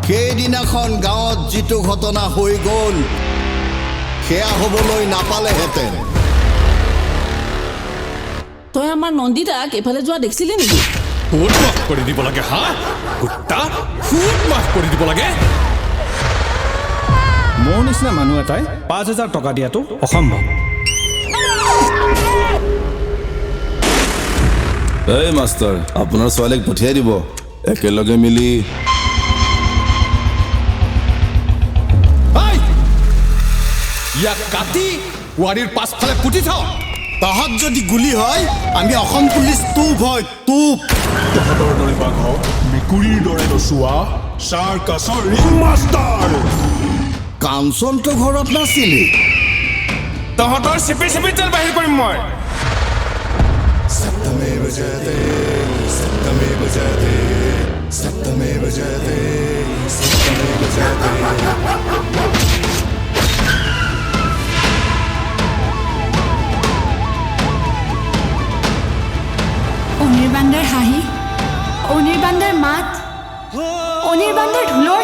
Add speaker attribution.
Speaker 1: সেইদিনাখন গাঁৱত যিটো ঘটনা হৈ গ'ল সেয়া হ'বলৈ নাপালেহেঁতেন।
Speaker 2: তই আমাৰ নন্দিতাক এইফালে যোৱা দেখিছিলি নেকি?
Speaker 3: সুদ মাফ কৰি দিব লাগে। হা কুত্তা, সুদ মাফ কৰি দিব লাগে।
Speaker 4: মোৰ নিচিনা মানুহ এটাই 5000 টকা দিয়াটো অসম্ভৱ।
Speaker 5: এই মাষ্টাৰ, আপোনাৰ ছোৱালীক পঠিয়াই দিব, একেলগে মিলি।
Speaker 3: ইয়াক কাটি ৱাৰীৰ পাছফালে পুতি থ।
Speaker 1: তহঁত যদি গুলি হয় আমি অসম পুলিচ টোপ হয় টোপ।
Speaker 6: তহঁতৰ দৰে বাঘক মেকুৰীৰ দৰে নচোৱা চাৰ্কাছৰ ৰিং মাষ্টাৰ।
Speaker 1: কাঞ্চনটো ঘৰত নাছিলি।
Speaker 7: তহঁতৰ চেপি চেপি তেল বাহিৰ কৰিম মই।
Speaker 6: সত্যমেৱ জয়তে, সত্যমেৱ জয়তে, সত্যমেৱ জয়তে, সত্যমেৱ জয়তে।
Speaker 8: অনিৰ্বাণদাৰ হাঁহি, অনিৰ্বাণদাৰ মাত, অনিৰ্বাণদাৰ ঢোলৰ